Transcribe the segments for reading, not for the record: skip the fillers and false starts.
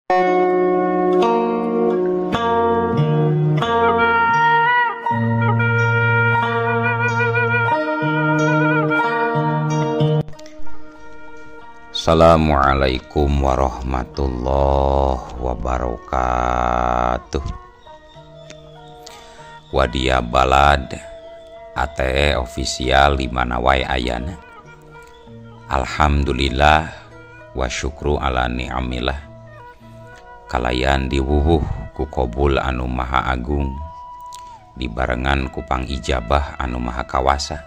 Assalamualaikum warahmatullahi wabarakatuh. Wadia Balad ATE official di mana wae ayana. Alhamdulillah wa syukru ala ni'amillah. Kalayan diwuwuh ku kobul anu maha agung, dibarengan ku pangijabah anu maha kawasa,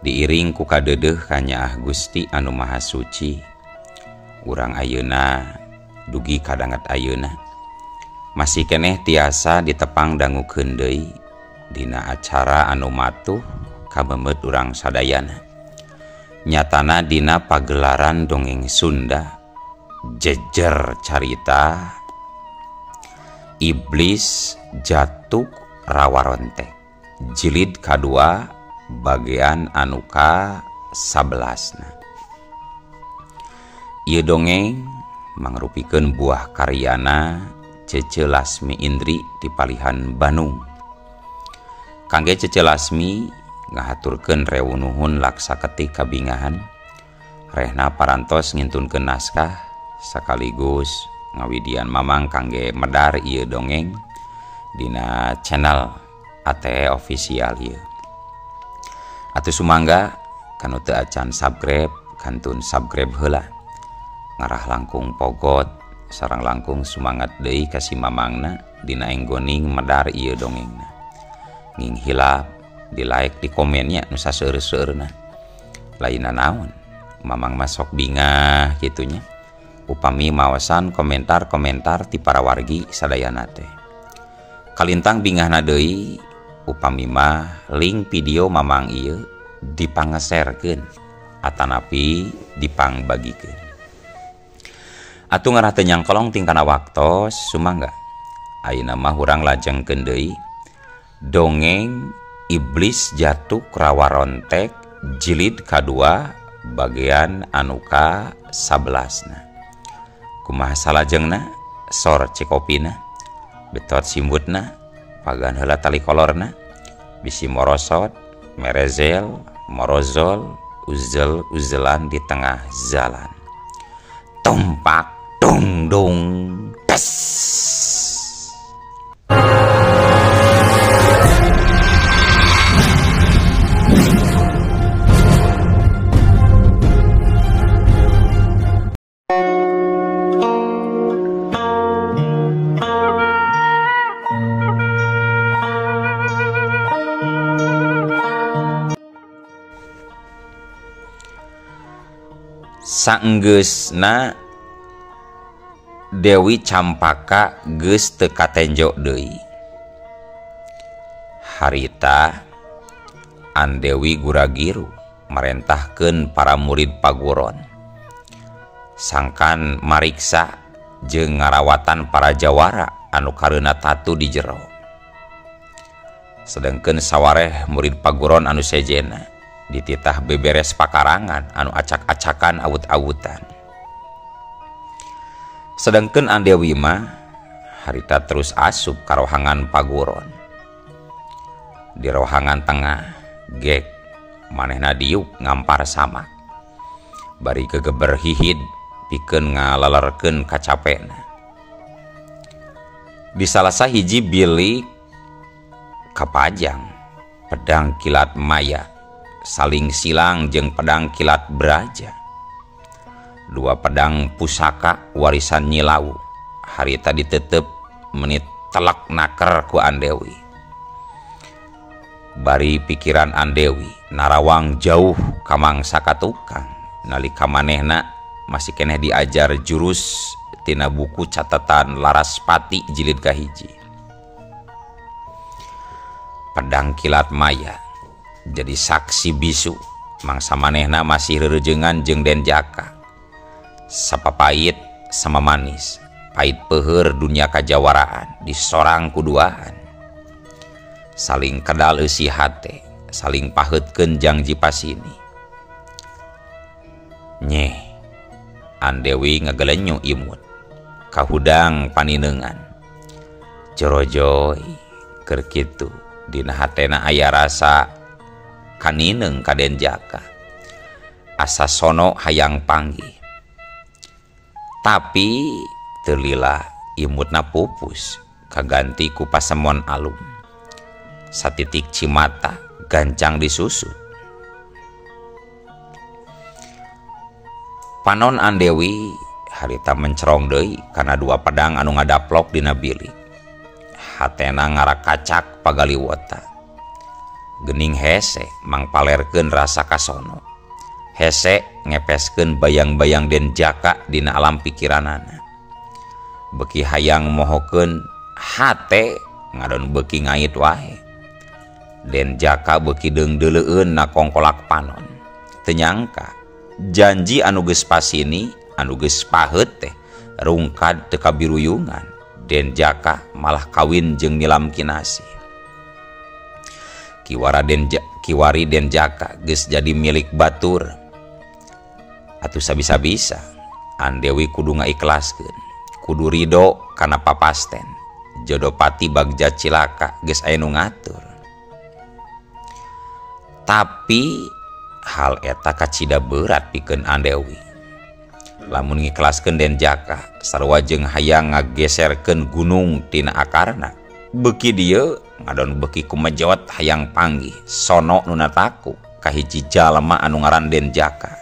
diiring ku kadedeh kanyaah Gusti anu maha suci. Urang ayeuna dugi kadanget ayeuna masih keneh tiasa ditepang dangukeun deui dina acara anu matuh kabemet urang sadayana. Nyatana dina pagelaran dongeng Sunda jejer carita Iblis Jatuk Rawarontek jilid kadua bagian anu ka-11. Ieu dongeng mangrupikeun buah karyana Cece Lasmi Indri di Palihan Bandung. Kangge Cece Lasmi ngahaturkeun rewu nuhun laksa ketik kabingahan rehna parantos ngintunkeun naskah sekaligus ngawidian mamang kangge medar ieu dongeng dina channel ATE official ieu. Atuh sumangga kanu teu acan subscribe kantun subscribe heula, ngarah langkung pogot sareng langkung sumangat deui ka si mamangna dina enggoning medar ieu dongengna. Nging hilap di like di komennya nu saseueur-seueurna. Lainna naon mamang masok bingah kitunya upami maosan komentar-komentar ti para wargi sadayana teh. Kalintang bingahna deui upami mah link video mamang ieu dipangeserkeun atanapi dipangbagikeun. Atuh ngarah teu nyangkolong tingkana waktos sumangga ayeuna mah urang lajengkeun deui dongeng Iblis Jatuk Rawarontek jilid kadua bagian anu ka-11. Kumaha salajengna sor cekopina betot simbutna pagan heula tali kolorna bisi morosot merezel morozol uzel uzelan di tengah jalan tumpak dung dung tes. Sanggeusna Dewi Campaka geus teu katenjo deui. Harita Andewi Guragiru marentahkeun para murid paguron sangkan mariksa jeung ngarawatan para jawara anu kareuna tatu di jero. Sedengkeun sawareh murid paguron anu sejena dititah beberes pakarangan anu acak-acakan awut-awutan. Sedangkan Andewi mah harita terus asup ka rohangan paguron. Di rohangan tengah gek manehna diuk ngampar samak bari gegeber hihid pikeun ngalalerkeun kacapena. Di salah sahiji bilik kapajang pedang kilat maya saling silang jeung pedang kilat braja, dua pedang pusaka warisan Nyi Lawu harita ditetep menit telak naker ku Andewi. Bari pikiran Andewi narawang jauh ka mangsa katukang nalika manehna masih keneh diajar jurus tina buku catatan Laraspati jilid kahiji. Pedang kilat maya jadi saksi bisu mangsa manehna masih rerejengan jeung Den Jaka. Sapapait sama manis pait peuheur dunia kajawaraan disorang kuduaan, saling kedal eusi hate saling paheutkeun jangji pasini. Nyeh Andewi ngagelenyu imut Kahudang paninengan. Jorojoy keur kitu dina hatena aya rasa kanineng ka Den Jaka. Asa sono hayang panggih. Tapi teu lila imutna pupus kaganti ku pasemon alum. Satitik cimata gancang disusut. Panon Andewi harita mencerong deui kana dua pedang anu ngadaplok dina bilik. Hatena ngarakacak pagaliwota. Gening hese mangpalerkeun rasa kasono. Hese ngepeskeun bayang-bayang Den Jaka dina alam pikiranana. Beki hayang mohokeun hate ngadon beki ngait wae. Den Jaka beki deungdeuleueun na kongkolak panon. Teu nyangka janji anu geus pasini anu geus paheut teh rungkad teu kabiruyungan. Den Jaka malah kawin jeung Nilam Kinasih. Kiwari Den Jaka geus jadi milik batur. Atuh sabisa-bisa Andewi kudu ngaikhlaskeun, kudu ridho kana papasten. Jodopati bagja cilaka geus aya nu ngatur. Tapi hal eta kacida berat pikeun Andewi. Lamun ngikhlaskeun Den Jaka sarua jeung hayang ngageserkeun gunung tina akarna. Beuki dieu ngadon beuki kumejot hayang panggih sono nu nataku kahiji jalma anu ngaran Den Jaka.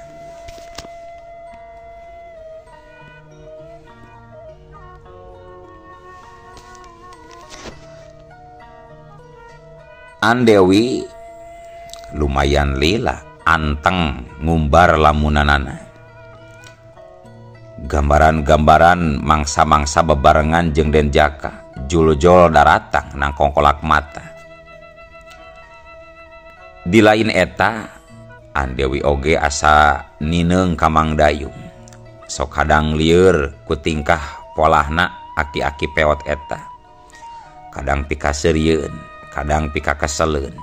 Andewi lumayan lila anteng ngumbar lamunanana. Gambaran-gambaran mangsa-mangsa bebarengan jeung Den Jaka juljol daratang nang kongkolak mata. Di lain eta Andewi oge asa nineung ka Mang Dayung. Sok kadang lieur ku tingkah polahna aki-aki peot eta. Kadang pikaseurieun, kadang pikakeseleun.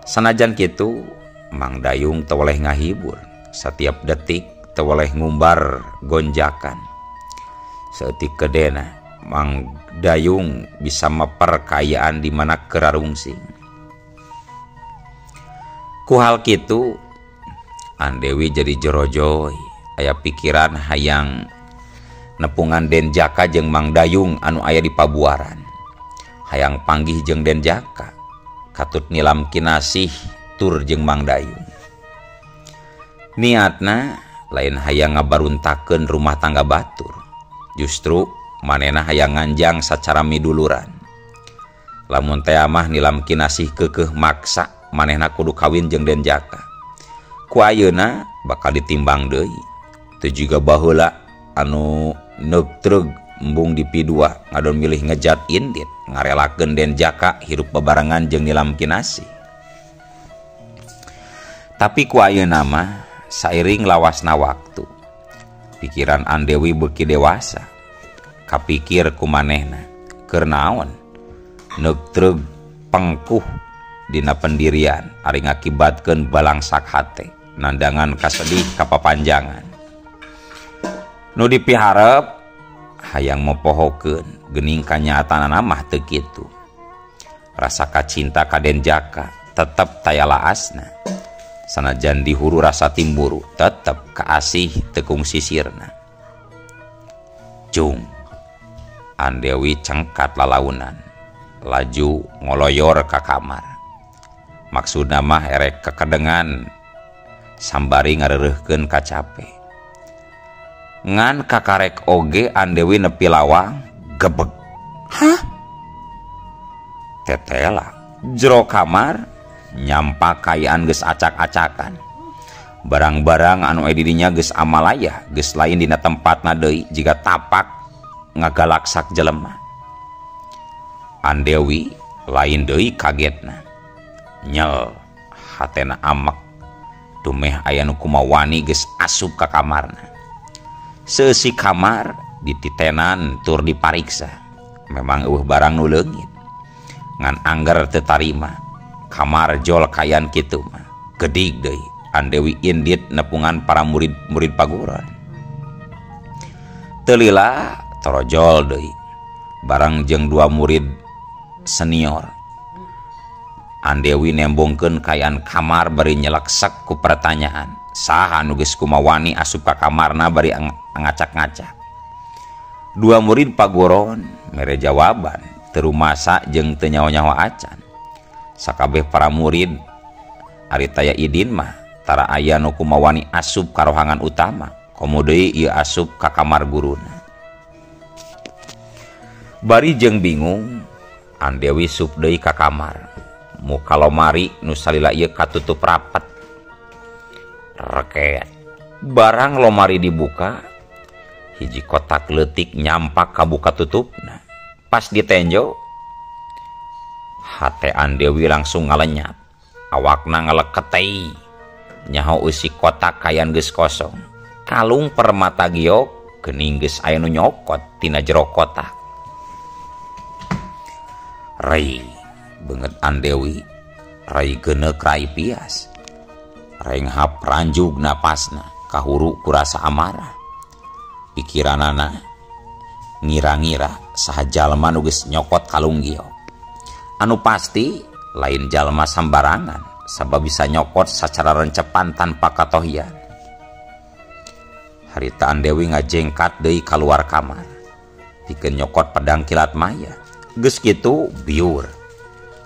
Sanajan kitu Mang Dayung teu weleh ngahibur. Satiap detik teu weleh ngumbar gonjakan. Saeutik kedena Mang Dayung bisa meper kaayaan di mana kerarungsing. Ku hal kitu Andewi jadi jorojoy, aya pikiran hayang nepungan Den Jaka jeung Mang Dayung anu aya di pabuaran. Hayang panggih jeung Den Jaka, katut Nilam Kinasih tur jeung Mang Dayung. Niatna lain hayang ngabaruntakeun rumah tangga batur, justru manehna hayang nganjang sacara miduluran. Lamun teh mah Nilam Kinasih keukeuh maksa manehna kudu kawin jeung Den Jaka. Ku ayeuna bakal ditimbang deui. Teu jiga baheula anu neugtreug embung di P2 ngadon milih ngejat indit ngarelakeun Den Jaka hirup bebarengan jeung Nilam Kinasih. Tapi ku ayeuna mah sairing lawasna waktu, pikiran Andewi beuki dewasa. Kapikir ku manehna keur naon neugtreug pengkuh dina pendirian ari ngakibatkeun balangsak hate nandangan kasedih kapapanjangan. Nu dipiharep hayang mopohokeun geuning kanyataanana mah teu kitu. Rasa kacinta ka Den Jaka tetep taya laasna. Sanajan dihuru rasa timburu tetep kaasih teu kungsi sirna. Cung Andewi cengkat lalaunan, laju ngoloyor ka kamar. Maksudna mah erek kekedengan sambari ngareureurkeun kacape. Ngan kakarek oge Andewi nepi lawang gebeg. Hah? Tetela jero kamar nyampak kayaan geus acak-acakan. Barang-barang anu aya di dinya geus amalaya, geus lain dina tempatna deui jiga tapak ngagalaksak jelema. Andewi lain deui kagetna. Nyel hatena amek dumeh aya nu kumawani geus asup ka kamarna. Seusik kamar dititenan tur dipariksa. Memang eueuh barang nu leungit. Ngan angger teu tarima. Kamar jol kayan kitu mah. Gedig deui Andewi indit nepungan para murid-murid paguron. Teu lila torojol deui barang jeung dua murid senior. Andewi nembongkeun kaayaan kamar bari nyeleksek ku pertanyaan. Saha nu geus kumawani asup ka kamarna bari ngacak-ngacak. Dua murid pagoron mere jawaban teu rumasa jeung teu nyaho-nyaho acan. Sakabeh para murid ari taya idin mah tara aya nu kumawani asup ka rohangan utama, komo deui ieu asup ka kamar guruna. Bari jeung bingung, Andewi sup deui ka kamar. Muka lomari nu salila ieu katutup rapet. Reket. Barang lomari dibuka, hiji kotak leutik nyampak kabuka tutupna. Pas ditenjo, hate Andewi langsung ngalenyap. Awakna ngaleketei. Nyaho eusi kotak kayan geus kosong. Kalung permata giok geuning geus aya nu nyokot tina jero kotak. Rei beungeut Andewi, rai geuneuk rai pias. Renghap ranjug napasna, kahuru kurasa amarah. Pikiranana ngira-ngira saha jalma nu geus nyokot kalung giok. Anu pasti lain jalma sambarangan, sabab bisa nyokot sacara rencepan tanpa katohian. Harita Andewi ngajengkat deui kaluar kamar, pikeun nyokot pedang kilat maya. Geus kitu biur.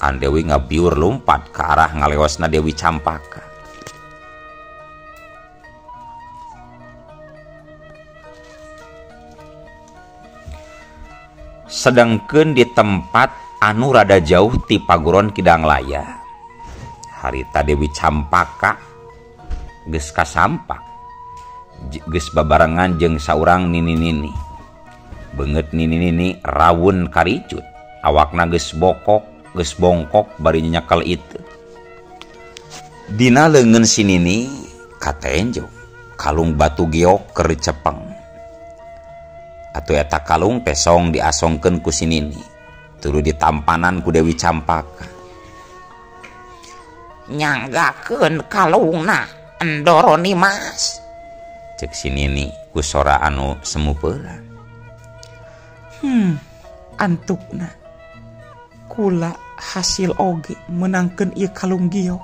Andewi ngabiur lumpat ke arah ngalewasna Dewi Campaka. Sedangkeun di tempat anu rada jauh ti paguron Kidang Laya, harita Dewi Campaka geus kasampak, geus babarengan jeung saurang nini-nini. Beungeut nini-nini rawun karicut, awakna geus bokok, geus bongkok bari nyekel itu. Dina leungeun si nini katenjo kalung batu giok keur cepeng. Atuh eta kalung pesong diasongkeun ku si nini, tuluy ditampanan ku Dewi Campaka. Nyanggakeun kalungna Ndoro Nimas, cek si nini ku sora anu semu peulah. Antukna kula hasil oge menangkeun ieu kalung giok.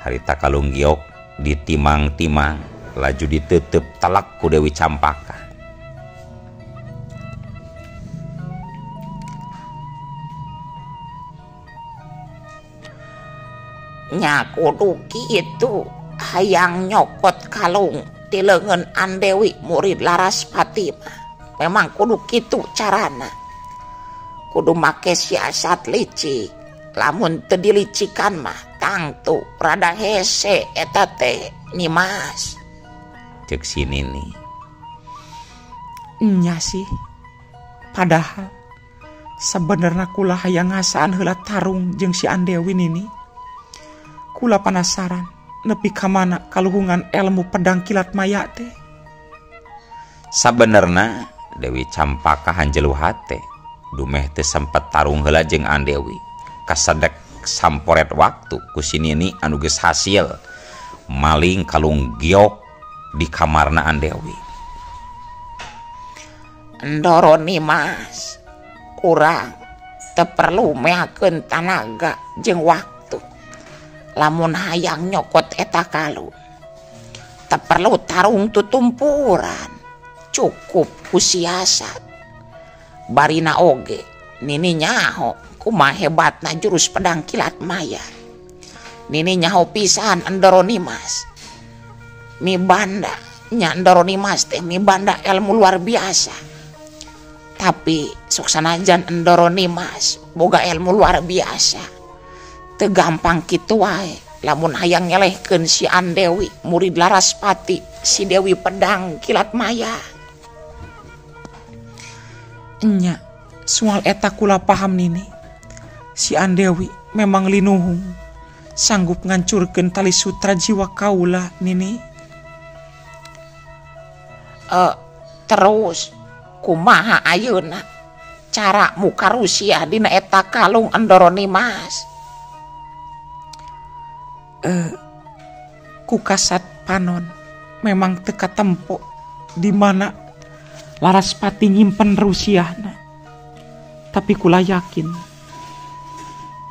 Harita kalung giok ditimang-timang laju ditutup telak ku Dewi Campaka. Nya kudu kitu hayang nyokot kalung ti leungeun Andewi murid Laraspati mah. Memang kudu kitu carana. Kudu make siasat licik. Lamun teu dilicikan mah tangtu rada hese eta teh Nimas. Cek si nini. Nya sih. Padahal sebenarnya kula hayang ngasaan heula tarung jeung si Andewi nini. Kula penasaran nepi ka mana kaluhungan ilmu pedang kilat maya teh. Sabenerna Dewi Campaka hanjelu hate dumeh teu sempet tarung heula jeung Andewi. Kasadek samporet waktu ku si nini anu geus hasil maling kalung giok di kamarna Andewi. Ndoro Nimas kurang teu perlu meakeun tanaga jeung waktu. Lamun hayang nyokot eta kalung teu perlu tarung tutumpuran, cukup ku siasat. Barina oge nini nyaho kumaha hebatna jurus pedang kilat maya. Nini nyaho pisan Ndoro Nimas. Mibanda nya Ndoro Nimas teh mibanda ilmu luar biasa. Tapi sok sanajan Ndoro Nimas boga ilmu luar biasa, teu gampang kitu wae lamun hayang ngelehkeun si Andewi murid Laraspati, si Dewi pedang kilat maya. Nya soal eta kula paham nini. Si Andewi memang linuhung, sanggup ngancurkeun tali sutra jiwa kaula nini. Terus kumaha ayeuna cara muka Rusia dina eta kalung Ndoro Nimas? Ku kasat panon memang teu katempo di mana Laraspati nyimpen rusiahna. Tapi kula yakin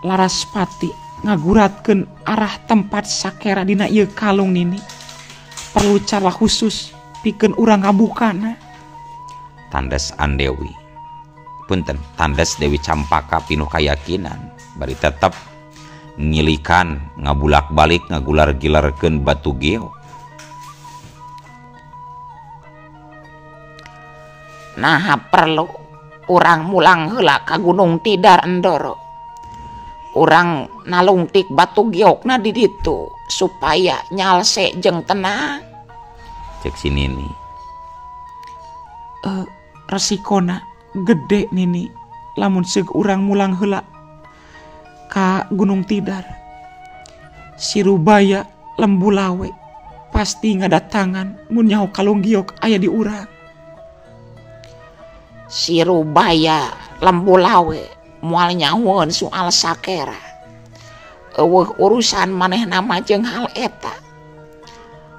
Laraspati ngaguratkeun arah tempat sakera dina ieu kalung nini. Perlu cara khusus pikeun urang ngabukana. Tandes Andewi. Punten, tandes Dewi Campaka pinuh kayakinan bari tetep ngilikan ngabulak-balik ngagular-gilarkeun batu giok. Nah perlu urang mulang heula ka Gunung Tidar Ndoro. Urang nalungtik batu giokna di ditu supaya nyalse jeung tenang. Cek si Nini. Resikona gede Nini lamun seug urang mulang heula ka Gunung Tidar. Si Rubaya Lembu Lawe pasti ngadatangan mun nyaho kalung giok aya di urang. Si Rubaya Lembu Lawe moal nyahoeun soal sakera. Eueuh urusan manehna mah jeung hal eta.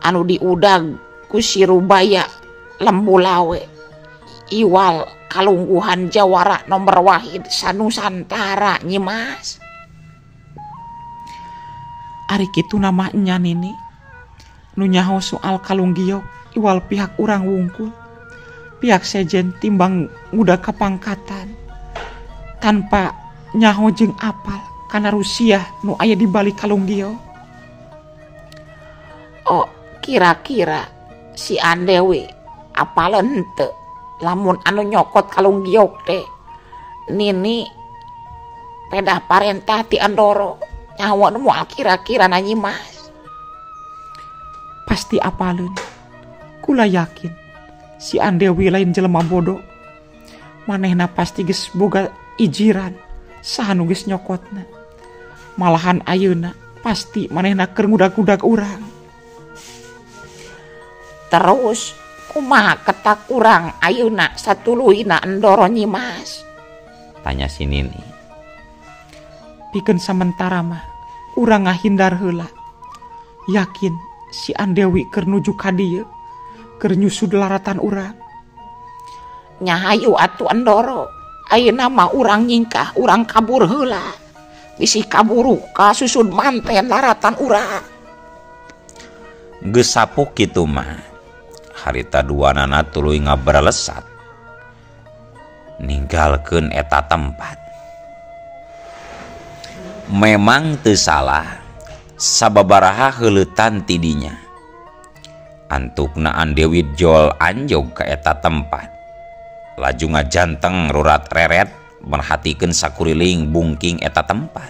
Anu diudag ku si Rubaya Lembu Lawe iwal kalungguhan jawara nomor wahid sanusantara Nyimas. Ari kitu nama nya Nini. Nu nyaho soal kalung giok iwal pihak urang wungkul. Pihak sejen timbang ngudag kapangkatan tanpa nyaho jeung apal kana Rusia nu aya di balik kalung giok. Oh, kira-kira si Andewi apaleun henteu lamun anu nyokot kalung giok teh Nini pedah parentah ti Andoro nyaho nu moal kira-kira na Nyimas. Pasti apaleun. Kula yakin si Andewi lain jelema bodoh. Manehna pasti geus boga ijiran saha nu geus nyokotna. Malahan ayeuna pasti manehna keur ngudag-ngudag urang. Terus kumaha ketak urang ayeuna satuluyna Ndoro Nyimas? Tanya si Nini. Pikeun samentara mah urang ngahindar heula. Yakin si Andewi keur nuju ka dieu, keur nyusud laratan urang. Nya hayu atuh Ndoro, ayeuna mah urang nyingkah, urang kabur heula. Bisi kaburu ka susud manten laratan urang. Geus sapuk kitu mah. Harita duanana tuluy ngabralesat ninggalkeun eta tempat. Memang teu salah sababaraha heuleutan ti dinya. Antukna Andewi jol anjog ka eta tempat. Laju ngajanteng rurat reret merhatikeun sakuriling bungking eta tempat.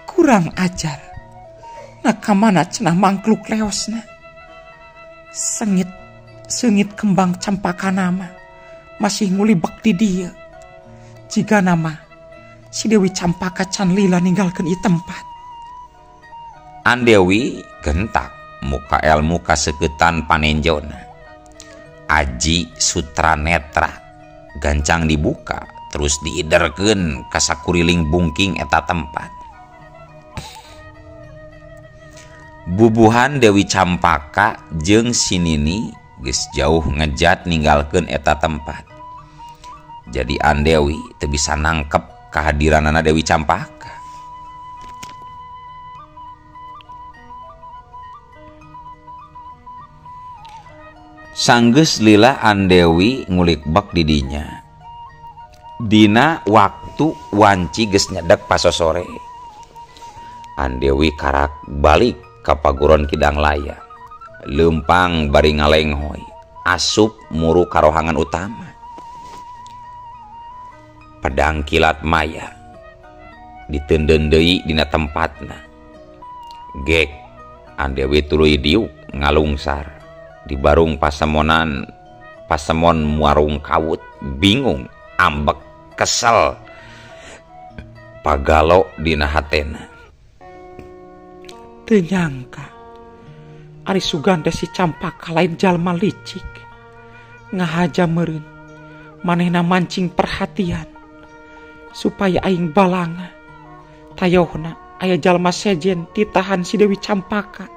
Kurang ajar. Nah kamana cenah mangkluk leosna. Sengit sengit kembang campaka nama masih ngulibek di dia. Jika nama si Dewi Campaka can lila ninggalkeun ieu tempat. Andewi gentak muka elmu kaseketan panenjona. Aji sutra netra gancang dibuka terus diiderkeun ka sakuriling bungking eta tempat. Bubuhan Dewi Campaka jeung si Nini geus jauh ngejat ninggalkeun eta tempat. Jadi Andewi teu bisa nangkep kehadiranana Dewi Campaka. Sanggeus lila Andewi ngulik bek di dinya. Dina waktu wanci geus nyedek pasosore. Andewi karak balik ka paguron Kidang Laya. Leumpang bari ngalenghoy, asup muru karohangan utama. Pedang kilat maya diteundeun deui dina tempatna. Gek Andewi tuluy diuk ngalungsar di barung pasemonan, pasemon muarung kawut, bingung, ambek, kesel, pagalo dina hatena. Teu nyangka ari sugan teh si Campaka lain jalma licik. Ngahaja meureun manehna mancing perhatian supaya aing balanga. Tayohna aya jalma sejen titahan si Dewi Campaka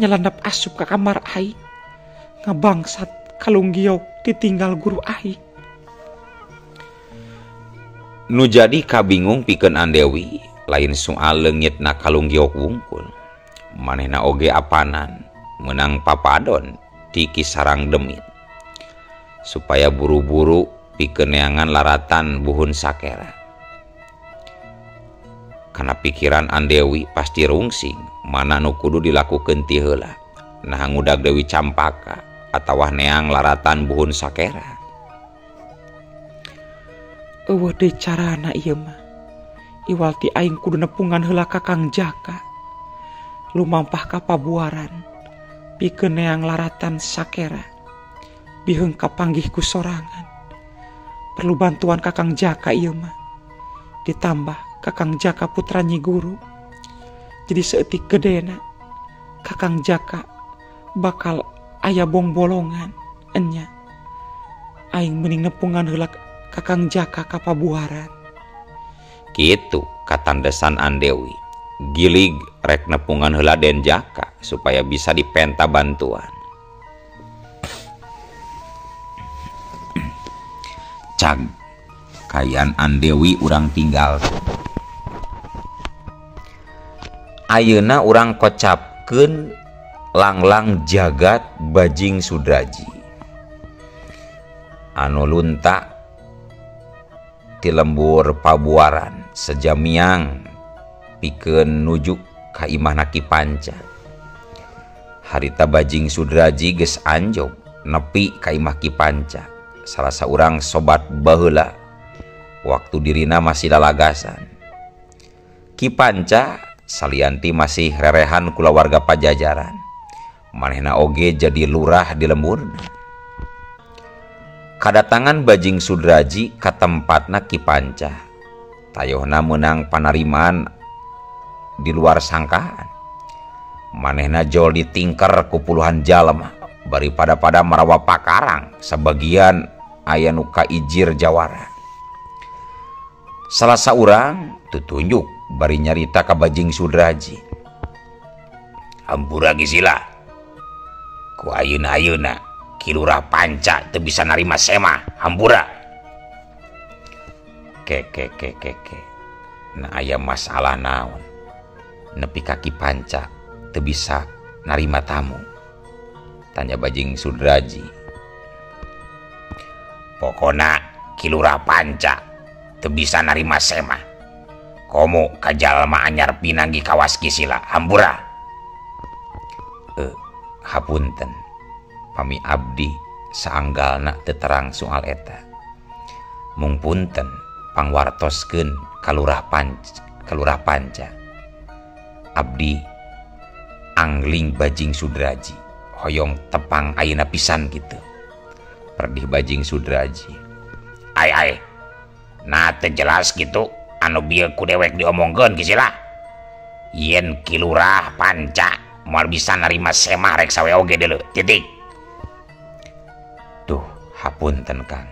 Nyelandap asup ka kamar aing. Ngabangsat kalung giok ditinggal guru aing. Nu jadi kabingung pikeun Andewi lain soal leungitna kalung giok wungkul. Manehna oge apanan meunang papadon ti Ki Sarang Demit. Supaya buru-buru pikeun neangan laratan buhun sakera. Kana pikiran Andewi pasti rungsing mana nu kudu dilakukeun ti heula. Nah ngudag Dewi Campaka atawa neang laratan buhun sakera. Eueuh deui carana ieu mah. Iwal ti aing kudu nepungan heula ka Kang Jaka. Lumampah ka pabuaran pikeun neang laratan sakera. Biheung kapanggih ku sorangan. Perlu bantuan Kakang Jaka ieu mah. Ditambah Kakang Jaka putra Nyi Guru. Jadi seeutik gedena Kakang Jaka bakal aya bongbolongan enya. Aing mending nepungan heula Kakang Jaka ka pabuaran. Kitu katandesan Andewi. Gilig rek nepungan heula Den Jaka supaya bisa dipenta bantuan. Cag kayan Andewi urang tinggal. Ayeuna urang kocapkeun langlang jagat Bajing Sudraji anu lunta ti lembur pabuaran sejamiang pikeun nuju ka imahna Ki Panca. Harita Bajing Sudraji geus anjog nepi ka imah Ki Panca, salah saurang sobat baheula waktu dirina masih lalagasan. Ki Panca salianti masih rerehan kulawarga Pajajaran. Manehna oge jadi lurah di lembur. Kadatangan Bajing Sudraji ka tempatna Ki Panca. Tayohna meunang panarimaan di luar sangkaan. Manehna jol ditingker ku puluhan jalma bari pada-pada marawa pakarang sebagian aya nu kaijir jawara. Salah saurang tutunjuk bari nyarita ka Bajing Sudraji. Hampura gisila. Ku ayeuna-ayeuna Ki Lurah Panca teu bisa narima sema, hampura. Ke ke ke ke ke. Nah aya masalah naon? Nepi ka Ki Panca teu bisa narima tamu. Tanya Bajing Sudraji. Pokona Ki Lurah Panca teu bisa narima sema. Komo ka jalma anyar pinanggi kawas Kisila, hampura. Hapunten. Pami abdi saanggalna teu terang soal eta. Mung punten pangwartoskeun ka Lurah Panca. Abdi angling Bajing Sudraji hoyong tepang ayeuna pisan kitu. Perdih Bajing Sudraji. Ai ai. Nah teu jelas kitu anu bieu ku dewek diomongkeun Kisila. Yen Ki Lurah Panca moal bisa narima sema rek sawe oge deuleu. Titik. Duh, hapunten Kang.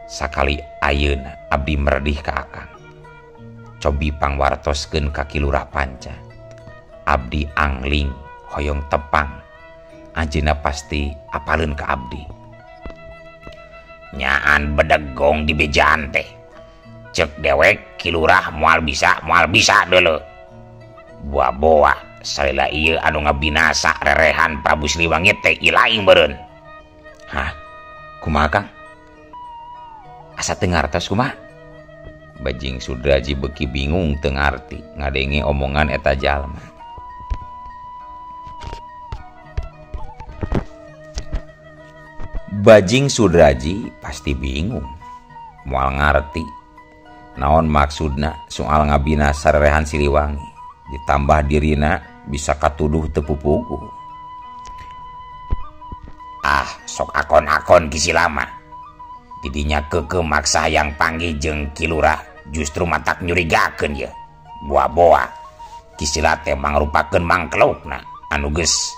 Sakali ayeuna abdi merdih ka Akang. Cobi pangwartoskeun ka Ki Lurah Panca. Abdi angling hoyong tepang. Anjeunna pasti apaleun ka abdi. Nyaan bedegong di bejaan teh. Cek dewek Ki Lurah moal bisa deuleu. Boa-boa salila ieu anu ngabinasa rerehan Prabu Siliwangi teh ilaing beureun. Hah? Kumaha Kang? Asa teu ngartos kumaha? Bajing Sudraji beuki bingung teu ngarti ngadenge omongan eta jalma. Bajing Sudraji pasti bingung, moal ngarti naon maksudna soal ngabinasa rerehan Siliwangi. Ditambah dirina bisa katuduh teu pupugu. Ah, sok akon-akon Kisilama. Didinya keukeuh maksa hayang panggih jeung Ki Lurah justru matak nyurigakeun ye. Boa-boa Kisila teh mangrupakeun mangklukna anu geus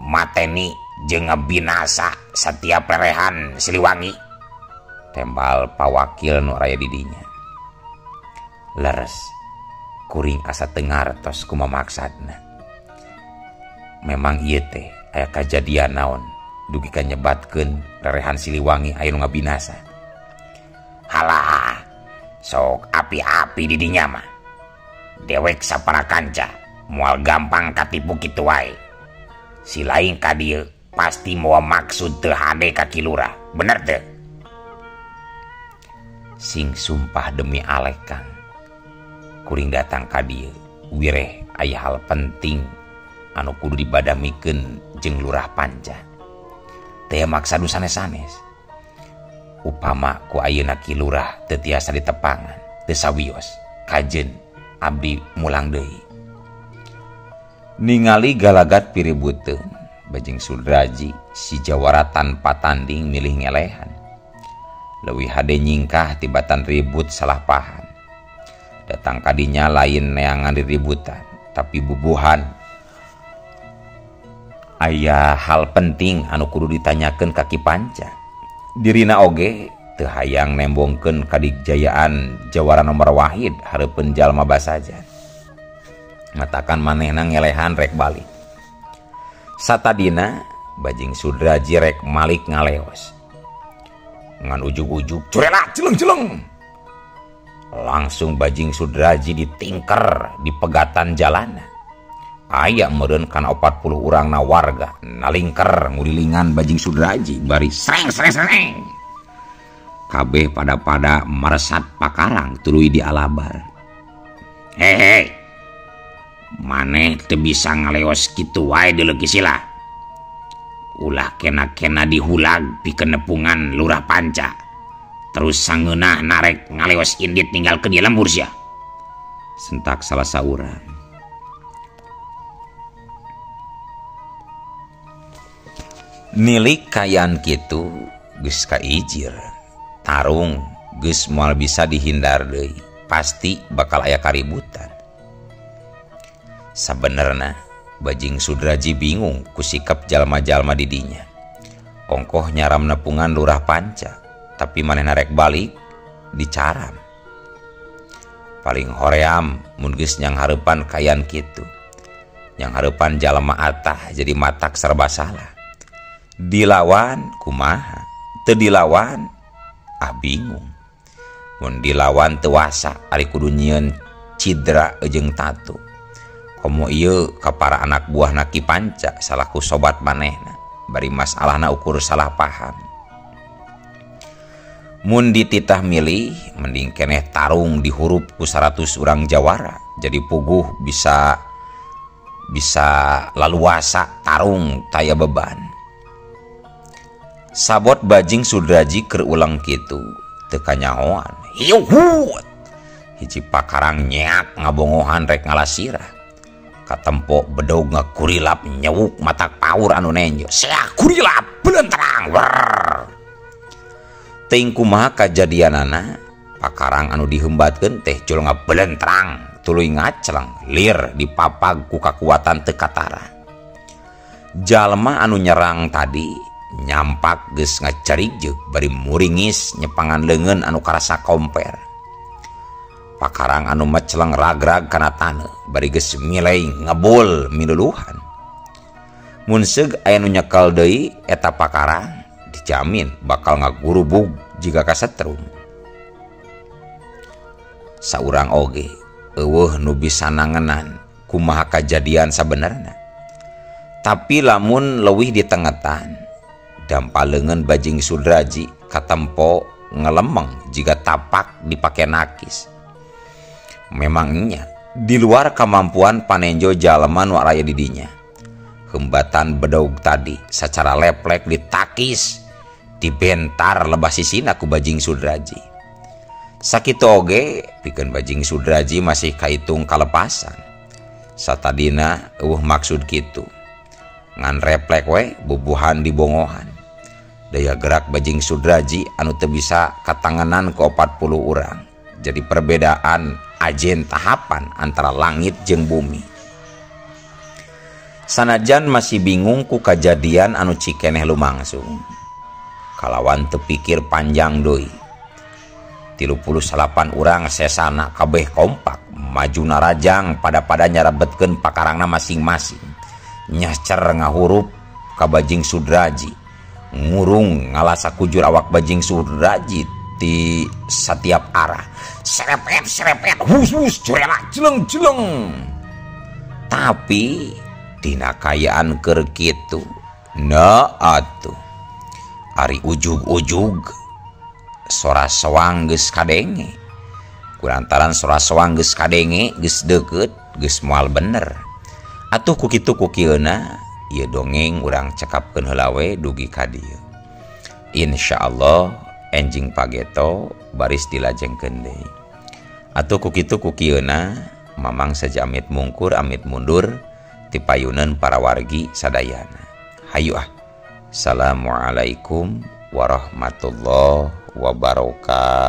mateni jeung ngabinasa satiap rerehan Siliwangi. Tembal pawakil nu raya didinya. Leres kuring asa teu ngartos kumaha maksudna. Memang ieu teh aya kajadian naon dugi ka nyebatkeun rerehan Siliwangi aya nu ngabinasa. Halah, sok api-api di dinya mah. Dewek sapara kanca moal gampang katipu kitu wae. Si lain ka dieu pasti moal maksud teu hade ka Ki Lurah. Bener teu? Sing sumpah demi Alek Kang, kuring datang ka dieu wireh aya hal penting anu kudu dibadamikeun jeung Lurah Panca. Teu maksa du sanes-sanes. Upama ku ayeuna Ki Lurah teu tiasa ditepangan, teu sawios, kajeun abdi mulang deui. Ningali galagat piributeun, Bajing Sudraji si jawara tanpa tanding milih ngelehan. Leuwih hade nyingkah tibatan ribut salah paham. Datang kadinya lain neangan diributan, tapi bubuhan. Aya hal penting anu kudu ditanyakeun ka Ki Panca. Dirina oge teu hayang nembongkeun kadigjayaan jawara nomor wahid hareupeun jalma basajan. Matakan manehna ngelehan rek balik. Satadina Bajing Sudraji rek malik ngaleos. Ngan ujug-ujug curela celeng-celeng. Langsung Bajing Sudraji ditingker di pegatan jalana. Aya meureun kana 40 urangna warga nalingker ngurilingan Bajing Sudraji bari sreng sreng sreng. Kabeh pada-pada maresat pakarang tuluy dialabar. Hehe. Maneh teu bisa ngaleos kitu wae deuleuh sila. Ulah kena-kena dihulag pikeun nepungan Lurah Panca. Terus sangeunah narek ngaleos indit ninggalkeun ieu lembur sia. Sentak salah saurang. Nilik kayan kitu geus kaijir. Tarung geus moal bisa dihindar deui, pasti bakal aya kaributan. Sabenerna Bajing Sudraji bingung ku sikap jalma-jalma di dinya. Ongkoh nyaram nepungan Lurah Panca, tapi manehna rek balik dicaram. Paling hoream mun geus nyanghareupan kayan kitu. Nyanghareupan jalma atah jadi matak serba salah. Dilawan kumaha, teu dilawan ah bingung. Mun dilawan teu wasa ari kudu nyieun cidra jeung tatu. Komo ieu ka para anak buah na Ki Panca salaku sobat manehna, bari masalahna ukur salah paham. Mun dititah milih mending keneh tarung dihurup ku 100 urang jawara, jadi puguh bisa laluasa tarung taya beban. Sabot Bajing Sudraji keur ulang kitu teu kanyahoan. Hiuhut. Hiji pakarang nyeak ngabongohan rek ngalasirah. Katempo bedog ngakurilap nyewuk matak paur anu nenjo. Seak kurilap belenterang. Teuing kumaha kajadianana pakarang anu dihembatkeun teh jol ngabelentrang tuluy ngaceleng lir dipapag ku kakuatan teu katara. Jalma anu nyerang tadi nyampak geus ngacarigjeug bari muringis nyepangan leungeun anu karasa komper. Pakarang anu meceleng ragrag kana taneuh bari geus milai ngebul miluluhan. Mun seug aya nu nyekel deui eta pakarang dijamin bakal ngagurubug jiga kasetrum. Saurang oge eueuh nu bisa nangenan kumaha kajadian sabenerna. Tapi lamun leuwih ditengetan dampa leungeun Bajing Sudraji katempo ngelemeng jiga tapak dipake nakis. Memangnya di luar kemampuan panenjo jalma nu araya di dinya. Hembatan bedog tadi secara leplek ditakis, dibentar lebah sisina ku Bajing Sudraji. Sakitu oge pikeun Bajing Sudraji masih kaitung kalepasan. Satadina eueuh maksud kitu. Ngan replek we bubuhan dibongohan. Daya gerak Bajing Sudraji anu teu bisa katanganan ku 40 urang. Jadi perbedaan ajen tahapan antara langit jeung bumi. Sanajan masih bingung ku kajadian anu cikeneh lumangsung. Kalawan tepikir panjang deui. 38 urang sesana kabeh kompak maju narajang pada-pada nyarebetkeun pakarangna masing-masing. Nyacer ngahurup ka Bajing Sudraji. Ngurung ngalasa kujur awak Bajing Sudraji di setiap arah. Serepet serepet hus hus jurela jeleng jeleng. Tapi dina kayaan keur kitu na atuh ari ujug-ujug sora sewang geus kadenge. Kulantaran sora sewang geus kadenge geus deukeut geus moal bener. Atuh ku kitu ku kieuna ieu dongeng urang cekapkeun heula we dugi ka dieu. Insyaallah enjing pageto baris dilajengkeun deui. Atuh ku kitu ku kieuna Mamang saja amit mungkur amit mundur tipayuneun para wargi sadayana. Hayu ah. Assalamualaikum warahmatullahi wabarakatuh.